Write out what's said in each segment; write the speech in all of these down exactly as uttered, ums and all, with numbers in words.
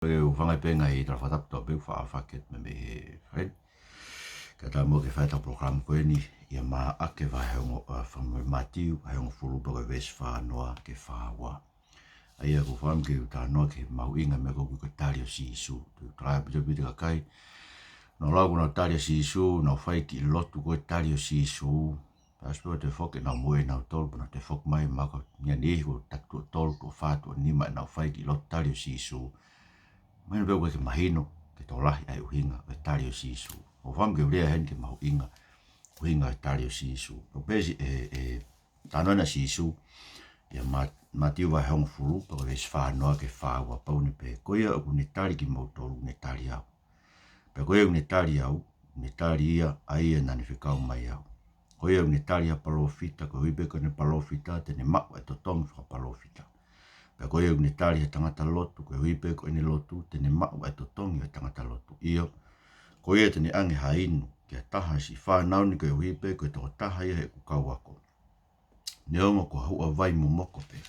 Pea u hūfanga pē he ngaahi tala fakatapu kotoa pē ʻoku faʻa fakahoko mai mei he fale. Kae ʻatā muʻa ke fai ʻetau polokalama ko eni ʻia Maʻake vahe ongo, ʻa, fakamolemole Mātiu, vahe hongofulu pea ko e veesi fā noa ki he fā ua. ʻA ia ʻoku ou fakaʻamu ke u talanoa ki he mahuʻinga e meʻa ko ē ko e tali ʻo Sīsū. Tau tala ʻaupito pē ki he kakai. Nau lau ko ʻenau tali ʻa Sīsū, nau fai e kiʻi lotu ko e tali ʻo Sīsū. Pea ʻosi pē ʻo toe foki ʻenau moʻui ʻanautolu, pea nau toe foki mai, mahalo ko e niʻihi ko e taha tuʻo tolu, tuʻo fā, tuʻo nima ʻenau fai e kiʻi lotu tali ʻo Sīsū. Mahino pē ʻoku ʻikai ke mahino ke tokolahi ʻa e ʻuhinga ʻo e tali ʻo Sīsū. ʻOku ou fakaʻamu ke u lea heni ki he mahuʻinga, ʻuhinga ʻo e tali ʻo Sīsū. ʻOku pehē ʻe, ʻe, talanoa ʻa Sīsū ʻia Mā-, Mātiu vahe hongofulu, pea ko e veesi fā noa ki he fā ua, pea ʻoku ne pehē, Ko ia ʻoku ne tali kimoutolu, ʻoku ne tali au. Pea ko ia ʻoku ne tali au, ʻoku ne tali ia ʻa ia naʻa ne fekau mai au. Ko ia ʻoku ne tali ha palōfita, koeʻuhi pē ko ʻene palōfita, te ne maʻu ʻa e totongi fakapalōfita. Pea ko ia ʻoku ne tali ha tangata lotu, koeʻuhi pē ko ʻene lotu, te ne maʻu ʻa e totongi ʻo e tangata lotu. ʻIo, ko ia te ne ʻange ha inu ki ha taha ʻo siʻi fānau ni, koeʻuhi pē ko e tokotaha ia heʻeku kau ako. Neongo ko ha huʻa vai momoko pē,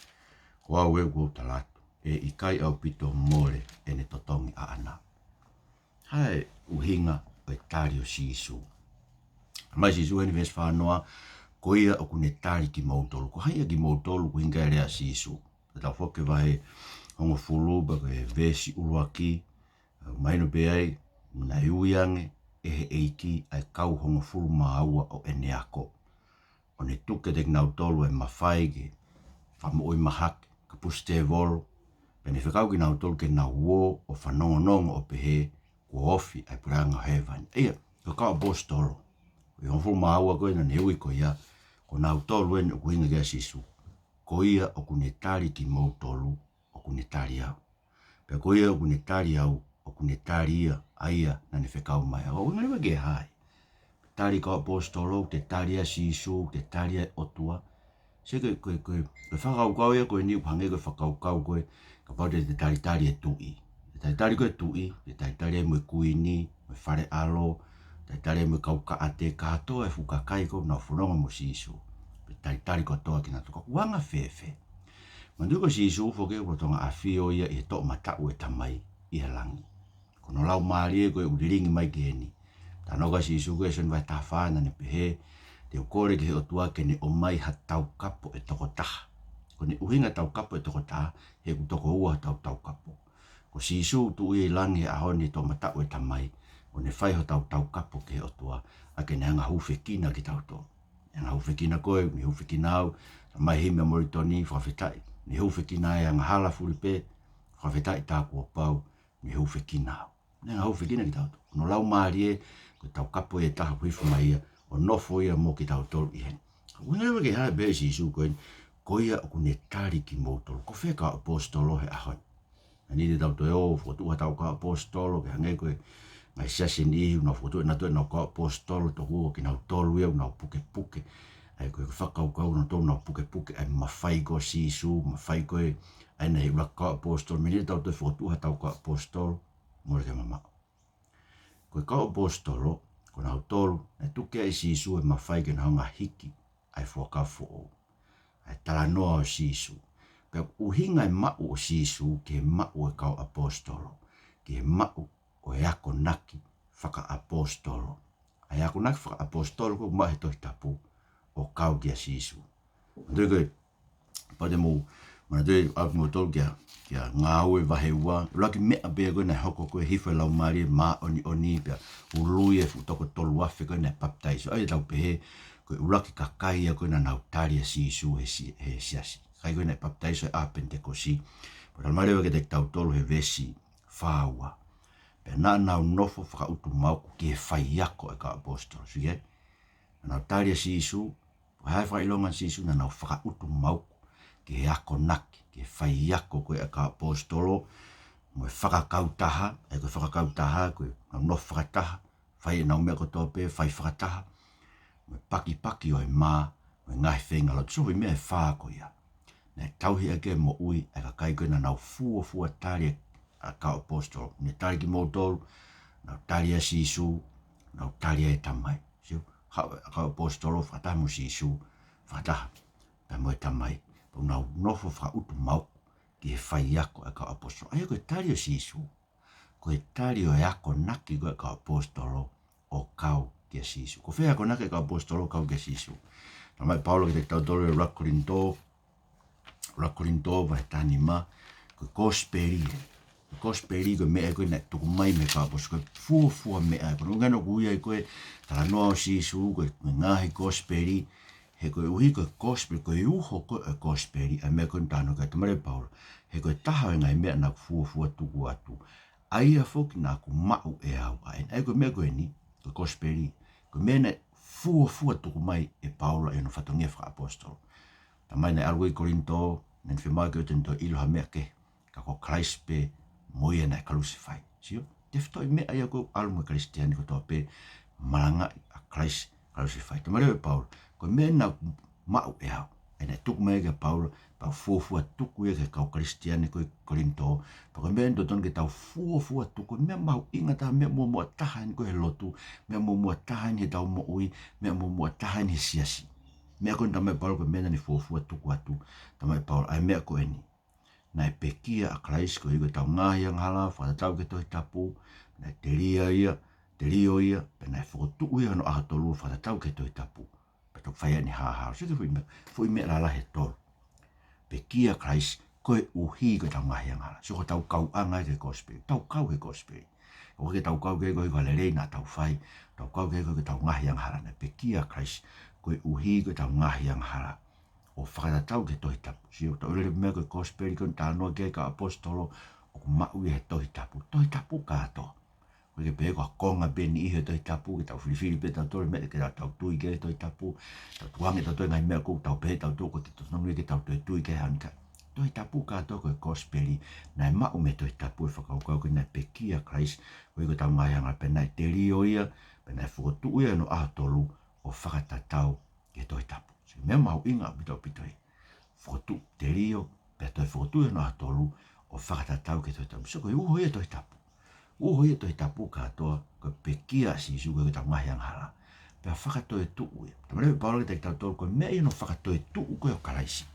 ko au ē ʻoku ou tala atu, ʻe ʻikai ʻaupito mole ʻene totongi ʻaʻana. Ko e ʻuhinga ʻo e tali ʻo Sīsū. Mai Sīsū heni veesi fā noa, ko ia ʻoku ne tali kimoutolu. Ko hai ʻa kimoutolu, ko e ʻuhinga e lea ʻa Sīsū. Pea tau foki ki he vahe hongofulu, pea ko e veesi ʻuluaki, ʻoku mahino pē ai, naʻe ui ange ʻe he ʻEiki ʻa e kau hongofulu mā ua ʻo ʻene ako, ʻo ne tuku kiate kinautolu e mafai ke fakamoʻui mahaki, kapusi tēvolo, pea ne fekau kinautolu ke nau ō ʻo fanongonongo ʻo pehē kuo ofi ʻa e puleʻanga ʻo hēvani. ʻA ia, ko e kau ʻaposetolo, ko e hongofulu mā ua ko ē naʻa ne ui ko ia, ko kinautolu eni ʻoku ʻuhinga ki ai ʻa Sīsū. Ko ia ʻoku ne tali kimoutolu, ʻoku ne tali au. Pea ko ia ʻoku ne tali au, ʻoku ne tali ia ʻa ia naʻa ne fekau mai au. ʻUhinga leva ki he hā? Tali kau ʻaposetolo, te tali ʻa Sīsū, te tali ʻa e ʻOtua. Sio ko e, ko e, ko e, ko e fakakaukau ia ko eni ʻoku hangē ko e fakakaukau ko ē, kapau te, te talitali e tuʻi. Te talitali ko ē tuʻi, te talitali ai mo e kuini, mo e fale ʻalo, talitali ai mo e kau kaʻate, kātoa e fuʻu kakai ko ē naʻa nau fononga mo Sīsū. Pea talitali kotoa kinautolu, ka ʻoku anga fēfē? Manatuʻi ko Sīsū foki ʻoku lolotonga ʻafio ia ʻi he toʻomataʻu ʻo e Tamai ʻi he langi. Ko hono laumālie ko ē ʻoku lilingi mai ki heni. Talanoa ko ē ʻa Sīsū ko ē ʻi Sione vahe taha fā naʻa ne pehē, te u kole ki he ʻOtua ke ne ʻomai ha taukapo ʻe toko taha. Ko hono ʻuhinga taukapo ʻe toko taha, he ʻoku toko ua hotau taukapo. Ko Sīsū tuʻu ia ʻi langi he ʻaho ni he toʻomataʻu ʻo e Tamai, ʻo ne fai hotau taukapo ki he ʻOtua, ʻa ia ke ne hanga ʻo hūfekina kitautolu. Hanga ʻo hūfekina koe, ne hūfekina au, talamai ʻe he himi ʻa Molitoni, fakafetaʻi. Ne hūfekina e angahala fulipē, fakafetaʻi tā kuo pau, ne hūfekina au. Ne hanga ʻo hūfekina kitautolu. Ko hono laumālie, ko e taukapo ia ʻe taha ʻoku hifo mai ia, ʻo nofo ia mo kitautolu ʻi heni. Ka ʻoku ʻuhinga leva ki he hā e pehē ʻe Sīsū ko eni, ko ia ʻoku ne tali kimoutolu. Ko fē kau ʻaposetolo he ʻaho ni? Naʻe ʻikai te tau toe ō ʻo fokotuʻu hatau kau ʻaposetolo, ke hangē ko e ngaahi siasi ʻe niʻihi, ʻoku nau fokotuʻu ʻenau, ʻenau kau ʻaposetolo, tokua ko kinautolu ia ʻoku nau pukepuke. ʻA ia ko e fakakaukau ʻoku nau tau nau pukepuke ʻa e mafai ko ē ʻo Sīsū, mafai ko ē ʻa ʻene ʻuluaki kau ʻaposetolo. Mei he ʻikai te tau toe fokotuʻu hatau kau ʻaposetolo, mole ke mamaʻo. Ko e kau ʻaposetolo, ko kinautolu naʻe tuku ki ai ʻe Sīsū e mafai ke nau hanga ʻo hiki ʻa e Fuakava Foʻou, ʻa e talanoa ʻo Sīsū. Pea ʻoku ʻuhinga e maʻu ʻo Sīsū ki he maʻu ʻo e kau ʻaposetolo, ki he maʻu ʻo e akonaki fakaʻaposetolo. ʻA e akonaki fakaʻaposetolo ko ē ʻoku maʻu he Tohi Tapu, ʻo kau kia Sīsū. Manatuʻi ko ē, kapau te mou manatuʻi, ʻoatu kimoutolu kia, kia Ngāue vahe ua, ʻuluaki meʻa pē ko ē naʻe hoko ko ē, hifo e Laumālie Māʻoniʻoni pea ului e fuʻu toko tolu afe ko ē naʻe papitaiso. ʻA ia tau pehē, ko e ʻuluaki kakai ia ko ē naʻa nau tali ʻa Sīsū he si-, he siasi. Kakai ko ē naʻe papitaiso he ʻaho Penitekosi. Pea talamai leva kiate kitautolu he veesi fā ua, pea naʻa nau nofo fakaʻutumauku ki he faiako ʻa e kau ʻaposetolo. Sio ki ai? Naʻa nau tali ʻa Sīsū, ko e hā e fakaʻilonga ʻa Sīsū? Naʻa nau fakaʻutumauku ki he akonaki, ki he faiako ko ē ʻa e kau ʻaposetolo, mo e fakakautaha, ʻa ia ko e fakakautaha, ko ʻenau nofo fakataha, fai ʻenau meʻa kotoa pē, fai fakataha, mo e pakipaki ʻo e mā, mo e ngaahi feinga lotu. Sio ki he meʻa ʻe fā ko ia. Naʻe tauhi ʻaki e moʻui ʻa e kakai ko ē naʻa nau fuofua tali ʻa e kau ʻaposetolo. Ne tali kimoutolu, nau tali ʻa Sīsū, nau tali ʻa e Tamai. Sio, kau, kau ʻaposetolo fakataha mo Sīsū, fakataha pea mo e Tamai. Pea nau nofo fakaʻutumauku ki he faiako ʻa e kau ʻaposetolo. ʻA ia ko e tali ʻo Sīsū. ko e tali ʻo e akonaki ko ē ʻa e kau ʻaposetolo ʻo kau kia Sīsū. Ko fē e akonaki ʻa e kau ʻaposetolo ʻo kau kia Sīsū? Talamai ʻe Paula kiate kitautolu ʻi he ʻuluaki Kolinitō, ʻuluaki Kolinitō vahe taha nima, ko e kosipeli ē. Ko e kosipeli ko e meʻa ko ē naʻe tuku mai mei he kau ʻaposetolo, ko e fuofua meʻa. Ko hono ʻuhinga ʻoku ui ai ko e talanoa ʻo Sīsū ko e ngaahi kosipeli, he koeʻuhi ko e kosipeli, ko e uho ko ē ʻo e kosipeli, ʻa e meʻa ko ē naʻe talanoa ki ai, talamai ʻe Paula, he ko e taha ʻo e ngaahi meʻa naʻe fuofua tuku atu, ʻa ia foki naʻa ku maʻu ʻe au. ʻA ia, ʻa ia ko e meʻa ko eni, ko e kosipeli, ko e meʻa naʻe fuofua tuku mai ʻe Paula ʻi hono fatongia fakaʻaposetolo. Talamai naʻe ʻalu ko ē ki Kolinitō, naʻe fiemaʻu ke ʻoua te ne toe ʻilo ha meʻa kehe, ka ko Kalaisi pē mo ia naʻe kalusefai. Sio? Tefitoʻi meʻa ia ko e ʻalu mo e Kalisitiane kotoa pē, malangaʻi ʻa Kalaisi kalusefai. Talamai leva ʻe Paula, ko e meʻa naʻa ku maʻu ʻe au. ʻA ia naʻe tuku mai kia Paula, pea fuofua tuku ia ki he kau Kalisitiane ko ē ʻi Kolinitō. Pea ko e meʻa eni totonu ke tau fuofua tuku, meʻa mahuʻinga taha, meʻa muʻomuʻa taha eni ko ē he lotu, meʻa muʻomuʻa taha eni heʻetau moʻui, meʻa muʻomuʻa taha eni he siasi. Meʻa ko eni talamai ʻe Paula ko e meʻa naʻa ne fuofua tuku atu, talamai ʻe Paula, ʻa e meʻa ko eni. Naʻe pekia ʻa Kalaisi koeʻuhi ko ʻetau ngaahi angahala, fakatatau ki he Tohi Tapu, naʻe telia ia, telio ia, pea naʻe fokotuʻu ia hono ʻaho tolu, fakatatau ki he Tohi Tapu, pea toki fai ai ʻene haʻahaʻa. Sio ki he foʻi meʻa, foʻi meʻa lalahi ʻe tolu. Pekia ʻa Kalaisi koeʻuhi ko ʻetau ngaahi angahala. Sio, ko ʻetau kau ʻanga ki he kosipeli, tau kau he kosipeli. ʻOku ʻikai ke tau kau ki ai koeʻuhi ko e lelei naʻa tau fai, tau kau ki ai koeʻuhi ko ʻetau ngaahi angahala. Naʻe pekia ʻa Kalaisi koeʻuhi ko ʻetau ngaahi angahala, ʻo fakatatau ki he Tohi Tapu. Sio, tau ʻilo e meʻa ko e kosipeli ko ē naʻe talanoa ki ai e kau ʻaposetolo, ʻoku maʻu ia he Tohi Tapu. Tohi Tapu kātoa. ʻOku ʻikai ke pehē ko ha konga pē ʻe niʻihi he Tohi Tapu, ke tau filifili pē tautolu e meʻa ke tau, tau tui ki ai he Tohi Tapu, tau tukuange tautolu e ngaahi meʻa ʻoku tau pehē tautolu ʻoku ʻikai ke totonu ia ke tau toe tui ki ai he ʻaho ni, ka ko e Tohi Tapu kātoa ko e kosipeli, naʻe maʻu mei he Tohi Tapu e fakakaukau ko ē naʻe pekia ʻa Kalaisi koeʻuhi ko ʻetau ngaahi angahala, pea naʻe telio ia, pea naʻe fokotuʻu ia hono ʻaho tolu, ʻo fakatatau ki he Tohi Tapu. Sio, meʻa mahuʻinga ʻaupito, ʻaupito ia. Fokotuʻu, telio, pea toe fokotuʻu ia hono ʻaho tolu, ʻo fakatatau ki he Tohi Tapu. Sio, ko e uho ia e Tohi Tapu. Uho ia e Tohi Tapu kātoa, ko e pekia ʻa Sīsū koeʻuhi ko ʻetau ngaahi angahala, pea fakatoetuʻu ia. Talamai leva ʻe Paula kiate kitautolu, ko e meʻa ia hono fakatoetuʻu ko ē ʻo Kalaisi.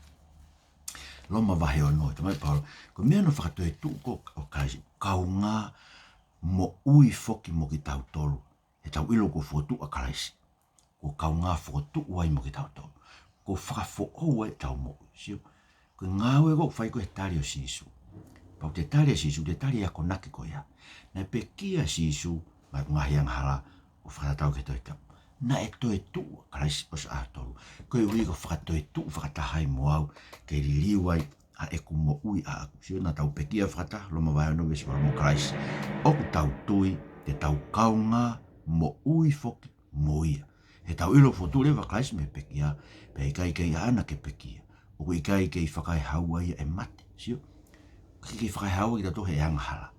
Loma vahe ono, talamai ʻe Paula, ko e meʻa hono fakatoetuʻu ko ē ʻo Kalaisi, kaungā moʻui foki mo kitautolu. Heʻetau ʻilo kuo fokotuʻu ʻa Kalaisi, kuo kaungā fokotuʻu ai mo kitautolu. Kuo fakafoʻou ai ʻetau moʻui. Sio, ko e ngāue ko ē ʻoku fai ko ē he tali ʻo Sīsū. Kapau te tali ʻa Sīsū, te tali e akonaki ko ia. Naʻe pekia ʻa Sīsū maʻa ʻeku ngaahi angahala, ʻo fakatatau ki he Tohi Tapu. Naʻe toetuʻu ʻa Kalaisi ʻosi ʻaho tolu, koeʻuhi ko e fakatoetuʻu fakataha ai mo au, ke liliu ai ʻa ʻeku moʻui ʻaʻaku. Sio, naʻa tau pekia fakataha, Loma vahe ono veesi valu, mo Kalaisi. ʻOku tau tui te tau kaungā moʻui foki mo ia. Heʻetau ʻilo fotu leva ʻa Kalaisi mei he pekia, pea ʻikai kei ʻaʻana ke pekia. ʻOku ʻikai kei fakaehaua ia ʻe mate. Sio? ʻIkai kei fakaehaua kitautolu ʻe he angahala.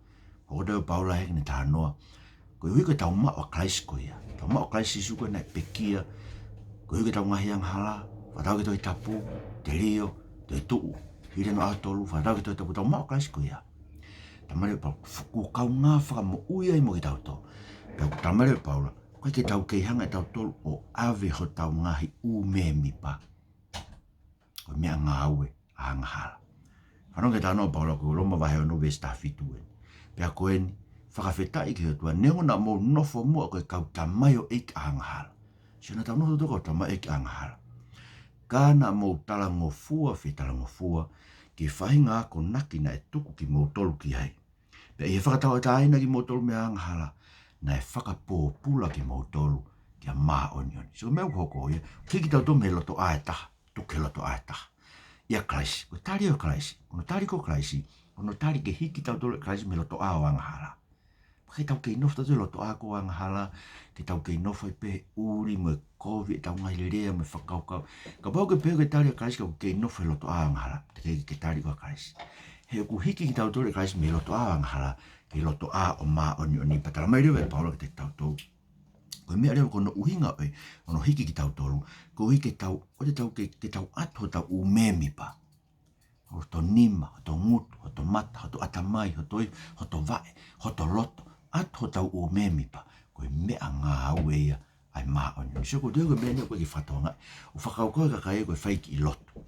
Ko e ʻuhinga ʻa Paula he ʻoku ne talanoa, koeʻuhi ko ʻetau maʻu ʻa Kalaisi ko ia. Tau maʻu ʻa Kalaisi Sīsū ko ē naʻe pekia koeʻuhi ko ʻetau ngaahi angahala, fakatatau ki he Tohi Tapu, telio, toetuʻu, hili hono ʻaho tolu, fakatatau ki he Tohi Tapu, tau maʻu ʻa Kalaisi ko ia. Talamai leva ʻe Paula, kuo kaungā fakamoʻui ai mo kitautolu. Pea ʻoku talamai leva ʻe Paula, ʻoku ʻikai ke tau kei hanga ʻe tautolu ʻo ʻave hotau ngaahi ʻū mēmipa ko e meʻangāue ʻa e angahala. Fanongo ki he talanoa ʻa Paula ko Loma vahe ono veesi taha fitu eni. Pea ko eni, fakafetaʻi ki he ʻOtua, neongo naʻa mou nofo muʻa ko e kau tamaioʻeiki ʻa e angahala. Sio, naʻa tau nofo tautolu ko e kau tamaioʻeiki ʻa e angahala. Ka naʻa mou talangofua fetalangofua ki he faʻahinga akonaki naʻe tuku kimoutolu ki ai. Pea ʻi he fakatauʻatāina kimoutolu mei he angahala, naʻe fakapōpula kimoutolu ki he māʻoniʻoni. Sio, meʻa ʻoku hoko ia, hiki kitautolu mei he lotoʻā ʻe taha, tuku ki he lotoʻā ʻe taha. ʻIa Kalaisi, ko e tali ʻo Kalaisi, ko hono tali ko ē ʻo Kalaisi, ko hono tali ke hiki kitautolu ʻe Kalaisi mei he lotoʻā ʻo e angahala. ʻIkai ke tau kei nofo tautolu he lotoʻā ko ē ʻo e angahala, ke tau kei nofo ai pē he ʻuli mo e kovi ʻetau ngaahi lelei mo e fakakaukau. Kapau ʻoku ke pehē ko e tali ʻa Kalaisi ka ʻoku ke kei nofo he lotoʻā ʻo e angahala, teʻeki ke tali koe ʻa Kalaisi. He ʻoku hiki kitautolu ʻe Kalaisi mei he lotoʻā ʻo e angahala ki he lotoʻā ʻo e māʻoniʻoni. Pea talamai leva ʻe Paula kiate kitautolu, ko e meʻa leva ko hono ʻuhinga ʻo e, hono hiki kitautolu, koeʻuhi ke tau, ʻoua te tau ke, ke tau ʻatu hotau ʻū mēmipa, hoto nima, hoto ngutu, hoto mata, hoto ʻatamai, hoto ivi, hoto vaʻe, hoto loto, ʻatu hotau ʻū mēmipa, ko e meʻangāue ia ʻa e māʻoniʻoni. Sio, ko e tui ko e meʻa ni ʻoku ʻikai ke fakatokangaʻi. ʻOku fakakaukau e kakai ko e fai kiʻi lotu,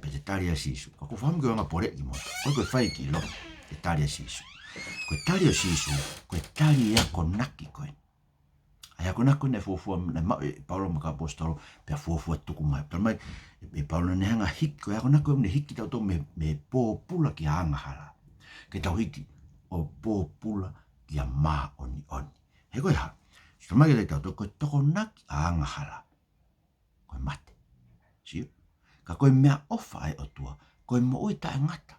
pea te tali ʻa Sīsū. Ka ʻoku ou fakaʻamu ke u hanga ʻo poleʻi kimoutolu. ʻOku ʻikai ko e fai kiʻi lotu te tali ʻa Sīsū. Ko e tali ʻo Sīsū, ko e tali akonaki ko ē. ʻA e akonaki ko ē naʻe fuofua, naʻe maʻu ʻe Paula mo e kau ʻaposetolo, pea fuofua tuku mai. Talamai ʻe, ʻe Paula naʻa ne hanga hiki, ko e akonaki ko ē naʻa ne hiki kitautolu mei, mei he pōpula ki he angahala, ke tau hiki ʻo pōpula ki he māʻoniʻoni. He ko e hā? Talamai kiate kitautolu, ko e tokonaki ʻa e angahala ko e mate. Sio? Ka ko e meʻaʻofa ʻa e ʻOtua, ko e moʻui taʻengata.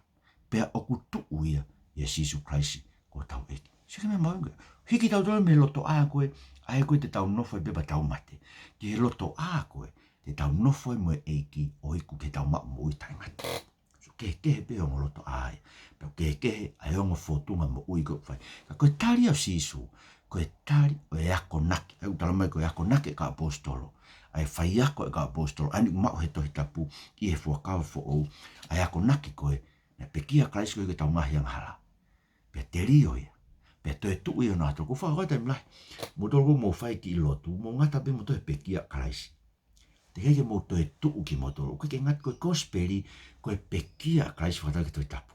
Pea ʻoku tuʻu ia ʻia Sīsū Kalaisi ko hotau ʻEiki. Sio ki he meʻa mahuʻinga. Hiki kitautolu mei he lotoʻā ko ē, ʻa ē ko ē te tau nofo ai pē pea tau mate, ki he lotoʻā ko ē te tau nofo ai mo e ʻEiki ʻo iku ke tau maʻu moʻui taʻengata. Sio, kehekehe pē ongo lotoʻā ia. Pea kehekehe ʻa e ongo fōtunga moʻui ʻoku fai. Ka ko e tali ʻo Sīsū, ko e tali ʻo e akonaki. ʻA ia ʻoku talamai ko e akonaki ʻa e kau ʻaposetolo, ʻa e faiako ʻa e kau ʻaposetolo, ʻa ia ʻoku maʻu he Tohi Tapu ʻi he Fuakava Foʻou, ʻa e akonaki ko ē naʻe pekia ʻa Kalaisi koeʻuhi ko ʻetau ngaahi angahala, pea telio ia, pea toetuʻu ia ʻi hono ʻaho tolu. ʻOku ou fakakaukau taimi lahi, moutolu ʻoku mou fai e kiʻi lotu, mou ngata pē moutolu he pekia ʻa Kalaisi. Teʻeki ke mou toetuʻu kimoutolu. ʻOku ʻikai ke ngata, ko e kosipeli, ko e pekia ʻa Kalaisi fakatatau ki he Tohi Tapu.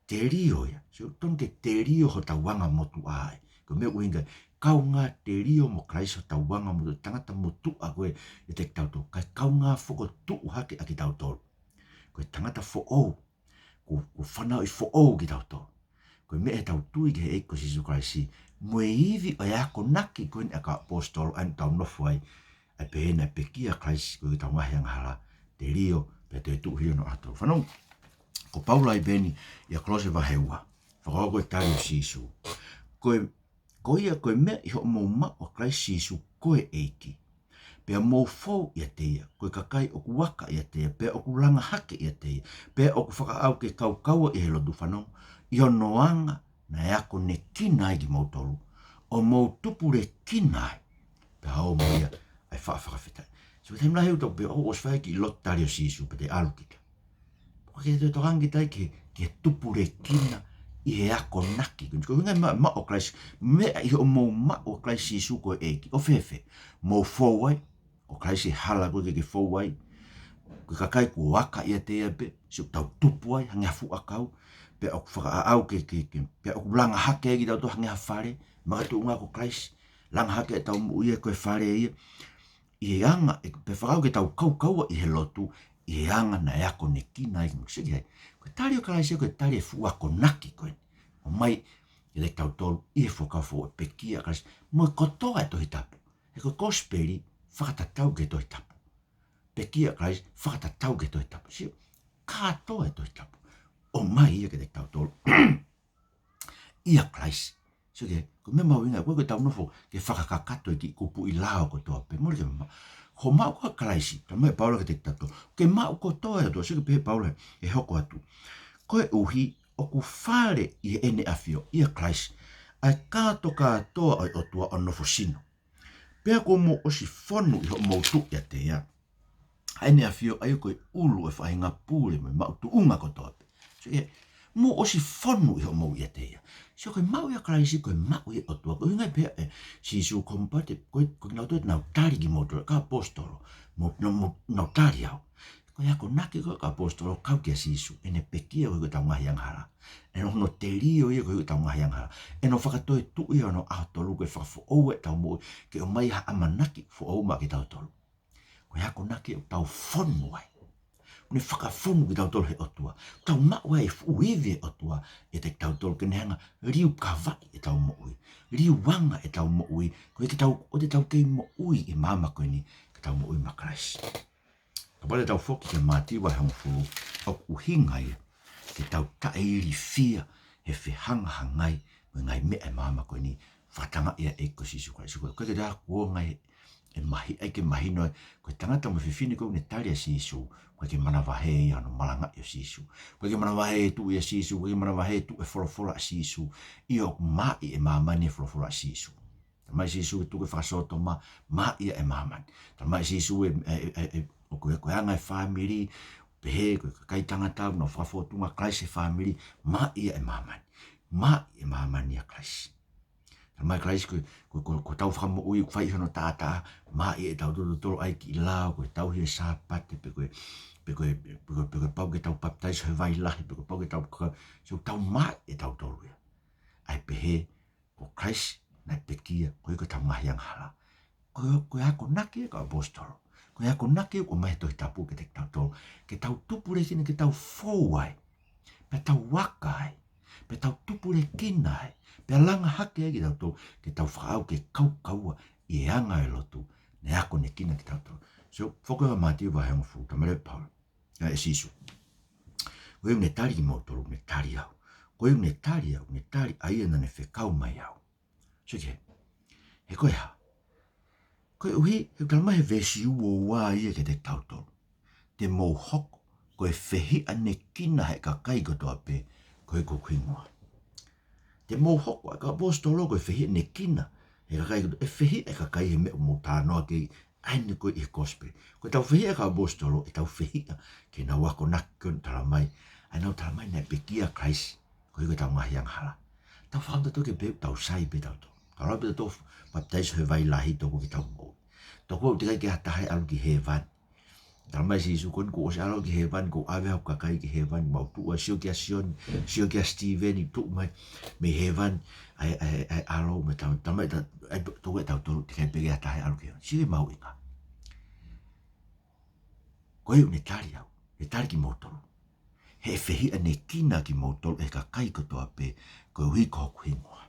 Telio ia. Sio, totonu ke telio hotau anga motuʻa ai. Ko e meʻa ʻuhinga, kaungā telio mo Kalaisi hotau anga motuʻa, tangata motuʻa ko ē ʻiate kitautolu. Kae kaungā fokotuʻu hake ʻa kitautolu ko e tangata foʻou. Kuo, kuo fanauʻi foʻou kitautolu. Ko e meʻa ʻetau tui ki he ʻEiki ko Sīsū Kalaisi, mo e ivi ʻo e akonaki ko eni ʻa e kau ʻaposetolo, ʻa ē naʻa tau nofo ai, ʻa e pehē naʻe pekia ʻa Kalaisi koeʻuhi ko ʻetau ngaahi angahala, telio, pea toetuʻu hili hono ʻaho tolu. Fanongo, ko Paula ʻi heni ʻia Kolose vahe ua. Fakakaukau ko e tali ʻo Sīsū. Ko e, ko ia ko e meʻa ʻi hoʻomou maʻu ʻa Kalaisi Sīsū ko e ʻEiki, pea mou fou ʻiate ia, ko e kakai ʻoku aka ʻiate ia, pea ʻoku langa hake ʻiate ia, pea ʻoku fakaʻau ke kaukaua ʻi he lotu. Fanongo, ʻi hono anga naʻe akonekina ai kimoutolu, ʻo mou tupulekina ai, pea ō mo ia ʻa e faʻa fakafetaʻi. Sio, taimi lahi ʻoku tau pehē, ʻo, ʻosi fai e kiʻi lotu tali ʻo Sīsū, pea te ʻalu kita. ʻOku ʻikai ke toe tokanga kita ki he, ki he tupulekina ʻi he akonaki. Ko e ʻuhinga e meʻa, maʻu ʻa Kalaisi, meʻa ʻi hoʻomou maʻu ʻa Kalaisi Sīsū ko e ʻEiki. ʻO fēfē? Mou fou ai, ko Kalaisi e hala ʻoku ʻikai ke fou ai. Ko e kakai kuo aka ʻiate ia pē, sio, tau tupu ai, hangē ha fuʻu ʻakau, pea ʻoku fakaʻau ke, ke, ke, pea ʻoku langa hake ai kitautolu hangē ha fale, makatuʻunga ko Kalaisi, langa hake ʻetau moʻui ia ko e fale ia. ʻI he anga, ʻe, pea fakaʻau ke tau kaukaua ʻi he lotu, ʻi he anga naʻe akonekina ai kimoutolu. Sio ki ai. Ko e tali ʻo Kalaisi, ko e tali e fuʻu akonaki ko eni. ʻOmai kiate kitautolu ʻi he Fuakava Foʻou, e pekia ʻa Kalaisi. Mo e kotoa e Tohi Tapu. He ko e kosipeli fakatatau ki he Tohi Tapu. Pekia ʻa Kalaisi fakatatau ki he Tohi Tapu. Sio, kātoa e Tohi Tapu. ʻOmai ia kiate kitautolu ʻia Kalaisi. Sio ki ai, ko e meʻa mahuʻinga, ʻoku ʻikai ko ʻetau nofo ke fakakakato e kiʻi kupuʻi lao kotoa pē. Mole ke ma-, ko e maʻu ko ē ʻa Kalaisi, talamai ʻe Paula kiate kitautolu, ke maʻu kotoa e ʻOtua. Sio ki ai, pehē ʻe Paula, ʻe hoko atu. Koeʻuhi ʻoku fale ʻi heʻene ʻafio, ʻia Kalaisi, ʻa e kātokātoa ʻo e ʻOtua ʻo nofo sino. Pea kuo mou ʻosi fonu ʻi hoʻomou tuʻu ʻiate ia, ʻa ʻene ʻafio, ʻa ia ko e ʻulu ʻo e faʻahinga pule mo e maʻu tuʻunga kotoa pē. Sio ki ai, mou ʻosi fonu ʻi hoʻomou ʻiate ia. Sio, ko e maʻu ʻia Kalaisi, ko e maʻu ʻia e ʻOtua. Ko e ʻuhinga ia e pehē ʻe Sīsū, ko e mou pate, ko e, ko kinautolu te nau tali kimoutolu, kau ʻaposetolo, mou, nau, mou, nau tali au. Ko e akonaki ko ē ʻa e kau ʻaposetolo kau kia Sīsū, ʻene pekia koeʻuhi ko ʻetau ngaahi angahala. ʻEne hono telio ia koeʻuhi ko ʻetau ngaahi angahala. ʻEne fakatoetuʻu ia ʻi hono ʻaho tolu ko e fakafoʻou ʻetau moʻui, ke ʻomai ha ʻamanaki foʻou maʻa kitautolu. Ko e akonaki ʻoku tau fonu ai. ʻOku ne fakafonu kitautolu he ʻOtua. Tau maʻu ai e fuʻu ivi e ʻOtua ʻiate kitautolu, ke ne hanga ʻo liukavaʻi ʻetau moʻui, liu anga ʻetau moʻui, koeʻuhi ke tau, ʻoua te tau kei moʻui ʻi māmani ko eni, ka tau moʻui maʻa Kalaisi. Kapau te tau foki ki Mātiu vahe hongofulu, ʻoku ʻuhinga ia ke tau taʻeilifia he fehangahangai mo e ngaahi meʻa ʻa e māmani ko eni, fakatangaʻi ʻa e ʻEiki ko Sīsū Kalaisi. Ko e, ko e ke tā kuo ngai e mahi, ʻai ke mahino ai, ko e tangata mo e fefine ko ē naʻe tali ʻa Sīsū, ʻoku ʻikai ke manavahē ia hono malangaʻi ʻo Sīsū. ʻOku ʻikai ke manavahē e tuʻu ʻia Sīsū, ʻoku ʻikai ke manavahē e tuʻu e folofola ʻa Sīsū, ʻio, ʻoku māʻi ʻe māmani e folofola ʻa Sīsū. Talamai ʻe Sīsū ke tuku e fakasōtoma, māʻi ia ʻe māmani. Talamai ʻe Sīsū e, e, e, e, ʻoku ʻi ai e anga e fāmili, pehē ko e kakai tangata, nau fakafōtunga Kalaisi he fāmili, māʻi ia ʻe māmani. Māʻi ʻe māmani ʻa Kalaisi. Talamai ʻe Kalaisi ko, ko, ko, ko hotau fakamoʻui ʻoku fai ʻi hono taʻataʻa, māʻi ʻe tautolu totolo ʻa e kiʻi lao, ko e tauhi e Sāpate, pe ko e, pe ko e, pe ko e, pe ko e pau ke tau papitaiso he vai lahi, pe ko e pau ke tau ka-, so tau māʻi ʻe tautolu ia. ʻa e pehē, ko Christ naʻe pekia koeʻuhi ko ʻetau ngaahi angahala. Ko e, ko e akonaki ʻa e kau ʻapositolo. Ko e akonaki ʻoku ʻomai he Tohi Tapu kiate kitautolu. Ke tau tupulekina, ke tau fou ai. Pea tau aka ai. Pea tau tupulekina ai. Pea langa hake ai kitautolu. Ke tau fakaʻau ke kaukaua ʻi he anga ʻo e lotu naʻe akonekina kitautolu. So, foki ʻa Mātiu vahe hongofulu, talamai ʻe Paula, ʻa e Sīsū: Ko ia ʻoku ne tali kimoutolu, ʻoku ne tali au. Ko ia ʻoku ne tali au, ʻoku ne tali ʻa ia naʻa ne fekau mai au. So ke, he ko e hā? Koeʻuhi, he ʻoku talamai he veesi uo ua ia kiate kitautolu: Te mou hoko ko e fehiʻanekina ʻa e kakai kotoa pē koeʻuhi ko hoku hingoa. Te mou hoko, ʻa e kau ʻapositolo, ko e fehiʻanekina ʻa e kakai kotoa, ʻe fehiʻa ʻa e kakai he meʻa ʻoku mou talanoa ki ai, ʻa eni ko ē ʻi he kosipeli. Ko ʻetau fehiʻa ʻa e kau ʻapositolo, ʻetau fehiʻa ki heʻenau akonaki ko ē naʻe talamai, ʻa ʻenau talamai naʻe pekia ʻa Christ koeʻuhi ko ʻetau ngaahi angahala. Tau fakaʻamu tautolu ke pehē ʻoku tau sai pē tautolu. Tau lau pē tautolu papitaiso he vai lahi, tokua ke tau moʻui. Tokua ʻoku teʻeki ai ke ʻi ai ha taha ʻe ʻalu ki hēvani. Talamai ʻe Sīsū, ko eni kuo u ʻosi ʻalu au ki hēvani, kuo u ʻave hoku kakai ki hēvani, mau tuʻu ai, sio kia Sione, sio kia Sitīveni, tuʻu mai mei hēvani ʻa e, ʻa e, ʻa e ʻAlo, mo e Tamai, Tamai, ta-, ʻa e, tokua ʻe tautolu teʻeki ai pē ke ʻi ai ha taha ʻe ʻalu ki hēvani. Sio ki he mahuʻinga. Ko ia ʻoku ne tali au, ne tali kimoutolu. He ʻe fehiʻanekina kimoutolu ʻe he kakai kotoa pē koeʻuhi ko hoku hingoa.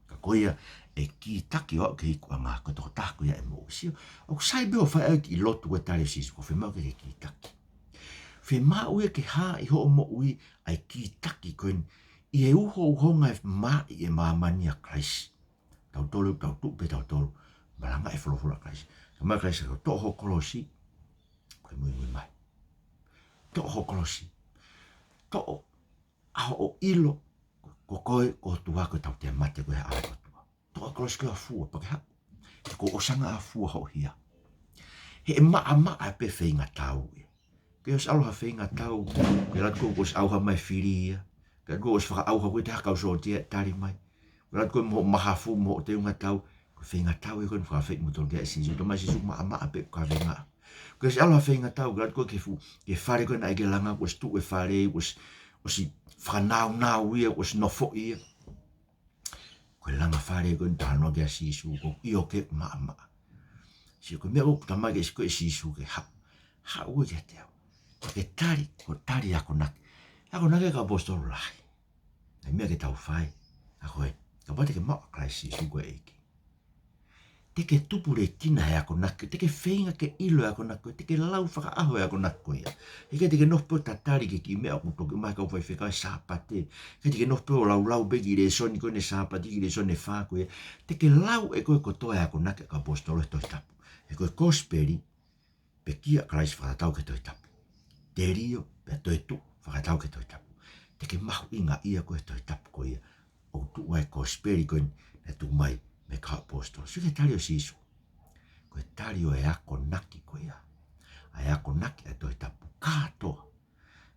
Ka ko ia ʻe kītaki ʻo aʻu ki he ikuʻanga, ko e tokotaha ko ia ʻe moʻui. Sio, ʻoku sai pē hoʻo fai ʻa e kiʻi lotu ko e tali ʻa Sīsū, ʻoku fiemaʻu ke ke kītaki. Fiemaʻu ia ke hā ʻi hoʻo moʻui ʻa e kītaki ko eni, ʻi he uhouhonga e mā ʻi he māmani ʻa Christ. Tautolu, tau tuʻu pē tautolu, malanga e folofola ʻa Christ. Talamai ʻe Christ, ko e toʻo ho kolosi, ko e muimui mai. Toʻo ho kolosi. Toʻo ʻa hoʻo ʻilo ko koe ko e ʻOtua, ko ʻetau toe mate ko e ʻa e ʻOtua. Toʻo e kolosi ko e fua, pea ke haʻu. He kuo ʻosi anga ʻa e fua hoʻo hia. He ʻe maʻamaʻa pē feingatau ia. Ke ʻosi ʻalu ha feingatau, ke ʻalu atu ko e ʻosi ʻauha mai e fili ia. Ke ʻalu atu ko e ʻosi fakaʻauha koe ʻe ha kau sōtia ʻe tali mai. Ke ʻalu atu ko e mo mahafu mo teunga tau. Ko e feingatau ia ko eni naʻe fakaafeʻi kimoutolu ki ai ʻe Sīsū, talamai ʻe Sīsū maʻamaʻa pē ʻoku ke feinga. Ke ʻosi ʻalu ha feingatau, ke ʻalu atu ko e ki he fu-, ki he fale ko ē naʻe ʻikai ke langa, kuo ʻosi tuʻu e fale, kuo ʻosi, ʻosi fakanaunau ia, kuo ʻosi nofoʻi ia. Ko e langa fale ko eni, talanoa ki ai ʻa Sīsū, ko e ʻio ke maʻamaʻa. Sio, ko e meʻa ʻoku talamai ʻe Sī-, ko ē ʻe Sīsū ke haʻu. Haʻu ʻo kiate au. Ke tali, ko e tali akonaki. Akonaki ʻa e kau ʻapositolo lahi. ʻA e meʻa ke tau fai. ʻA ko ē, kapau te ke maʻu ʻa Christ Sīsū ko e ʻEiki, te ke tupulekina he akonaki, te ke feinga ke ʻilo e akonaki, te ke lau fakaʻaho e akonaki ko ia. He ʻikai te ke nofo pē ʻo tatali ki he kiʻi meʻa ʻoku toki ʻomai ʻe he kau faifekau he Sāpate. ʻIkai te ke nofo pē ʻo laulau pē ki he lēsoni ko eni he Sāpate, ki he lēsoni ʻe fā ko ia. Te ke lau ʻe koe kotoa e akonaki ʻa e kau ʻapositolo he Tohi Tapu. He ko e kosipeli, pekia ʻa Christ fakatatau ki he Tohi Tapu. Telio, pea toetuʻu fakatatau ki he Tohi Tapu. Te ke mahuʻingaʻia koe he Tohi Tapu ko ia ʻoku tuʻu ai e kosipeli ko eni naʻe tuku mai mei he kau ʻapositolo. Sio ki he tali ʻo Sīsū. Ko e tali ʻo e akonaki ko ia. ʻA e akonaki ʻa e Tohi Tapu kātoa.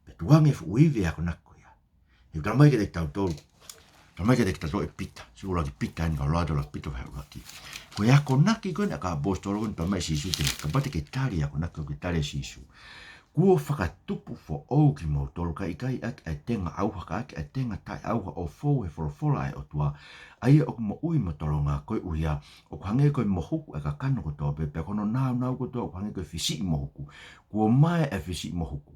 Pea tuʻunga e fuʻu ivi e akonaki ko ia. He talamai kiate kitautolu. Talamai kiate kitautolu ʻe Pita. Sio ʻuluaki Pita eni, ka ʻoua te ke lau ʻa Pita vahe ʻuluaki. Ko e akonaki ko eni ʻa e kau ʻapositolo ko eni, talamai ʻe Sīsū te, kapau te ke tali e akonaki ko ē, ke tali ʻe Sīsū. Kuo fakatupu foʻou kimoutolu, ka ʻikai ʻaki ʻa e tenga ʻauha, ka ʻaki ʻa e tenga taʻeʻauha, ʻo fou he folofola ʻa e ʻOtua, ʻa ia ʻoku moʻui mo tolonga. Koeʻuhi ʻoku hangē ko e mohuku ʻa e kakano kotoa pē, pea ko hono nāunau kotoa ʻoku hangē ko e fisiʻi mohuku. Kuo mae ʻa e fisiʻi mohuku.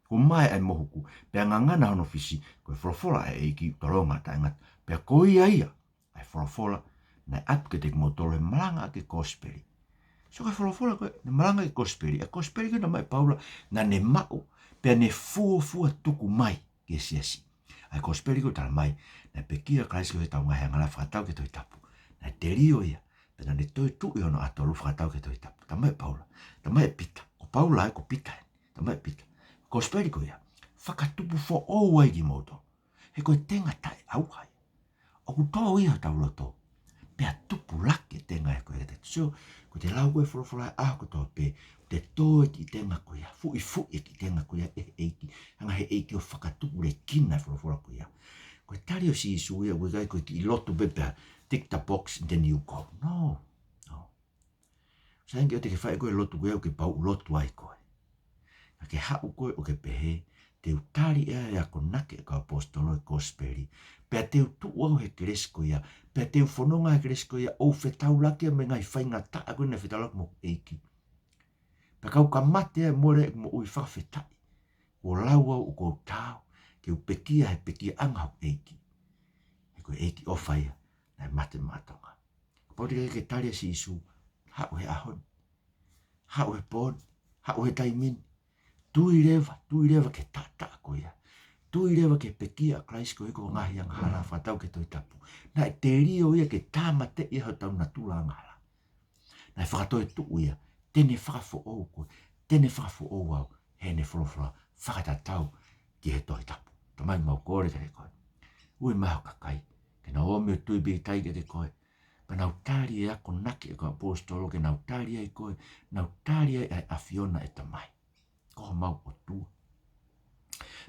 Kuo mae ʻa e mohuku, pea ngangana hono fisi, ko e folofola ʻa e ʻEiki ʻoku tolonga taʻengata. Pea ko ia ia ʻa e folofola naʻe ʻatu kiate kimoutolu he malanga ʻaki e kosipeli. So ko e folofola ko ē, naʻe malanga ʻaki e kosipeli, ʻa e kosipeli ko ē naʻe maʻu ʻe Paula, naʻa ne maʻu, pea ne fuofua tuku mai ki he siasi. ʻA e kosipeli ko ē talamai, naʻe pekia ʻa Christ koeʻuhi ko ʻetau ngaahi angahala fakatatau ki he Tohi Tapu. Naʻe telio ia, pea naʻa ne toetuʻu ʻi hono ʻatolū fakatatau ki he Tohi Tapu. Talamai ʻe Paula, talamai ʻe Pita, ko Paula ē, ko Pita ē. Talamai ʻe Pita. Kosipeli ko ia, fakatupu foʻou ai kimoutolu. He ko e tenga taʻeʻauha ia. ʻOku tō ia hotau loto. Pea tupulaki e tenga ē ko ia te. So, ko ʻete lau ko ē e folofola he ʻaho kotoa pē, te tō e kiʻi tenga ko ia, fuʻifuʻi e kiʻi tenga ko ia ʻe he ʻEiki. Hanga ʻe he ʻEiki ʻo fakatupulekina e folofola ko ia. Ko e tali ʻo Sīsū ia, ʻoku ʻikai ko e kiʻi lotu pē pea tick the box, then you go. No. No. Sai ange ʻoua te ke fai ʻe koe e lotu ko ia ʻoku ke pau ʻe lotu ai koe. Ka ke haʻu koe ʻo ke pehē, Te u tali ʻa e akonaki ʻa e kau ʻaposetolo ʻi he kosipeli. Pea te u tuʻu au he kelesi ko ia. Pea te u fononga he kelesi ko ia ʻo fetaulaki ia mo e ngaahi faingataʻa ko ē naʻe fetaulaki mo e ʻEiki. Pea kapau ʻoku mate ai mo e moʻui fakafetaʻi. Kuo lau au ʻoku ou taau ke u pekia he pekiaʻanga ʻo e ʻEiki. He ko e ʻEiki ʻofa ia naʻe mate maʻa Tonga. Kapau te ke tali ʻa Sīsū, haʻu he ʻaho ni. Haʻu he pō ni, haʻu he taimi ni. Tui leva, tui leva ki he taʻataʻa ko ia. Tui leva ki he pekia ʻa Kalaisi koeʻuhi ko e ngaahi angahala, fakatatau ki he Tohi Tapu. Naʻe telio ia ke tāmateʻi ʻa hotau natula angahala. Naʻe fakatoetuʻu ia, te ne fakafoʻou koe, te ne fakafoʻou au, heʻene folofola fakatatau ki he Tohi Tapu. Tamai, mau kole kiate koe. Ui mai ho kakai ke nau ō mai ʻo tui pīkitai kiate koe. Pea nau tali e akonaki ʻa e kau ʻaposetolo, ke nau tali ai koe, nau tali ai ʻa e ʻAfiona, ʻe Tamai. Ko homau ʻOtua.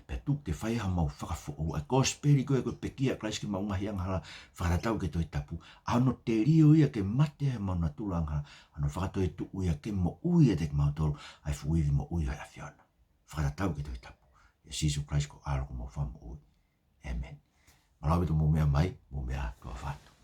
Pea tuku ke fai homau fakafoʻou, ʻa e kosipeli ko ē ko e pekia ʻa Kalaisi ki heʻemau ngaahi angahala, fakatatau ki he Tohi Tapu. ʻA hono telio ia ke mate ai homau natula angahala, ʻa hono fakatoetuʻu ia ke moʻui ʻiate kimautolu ʻa e fuʻu ivi moʻui ʻo e ʻAfiona, fakatatau ki he Tohi Tapu. ʻIa Sīsū Kalaisi ko ho ʻAlo ko homau Fakamoʻui. ʻĒmeni. Mālō ʻaupito hoʻomou meʻa mai, mou meʻa ā, tuʻa ʻofa atu.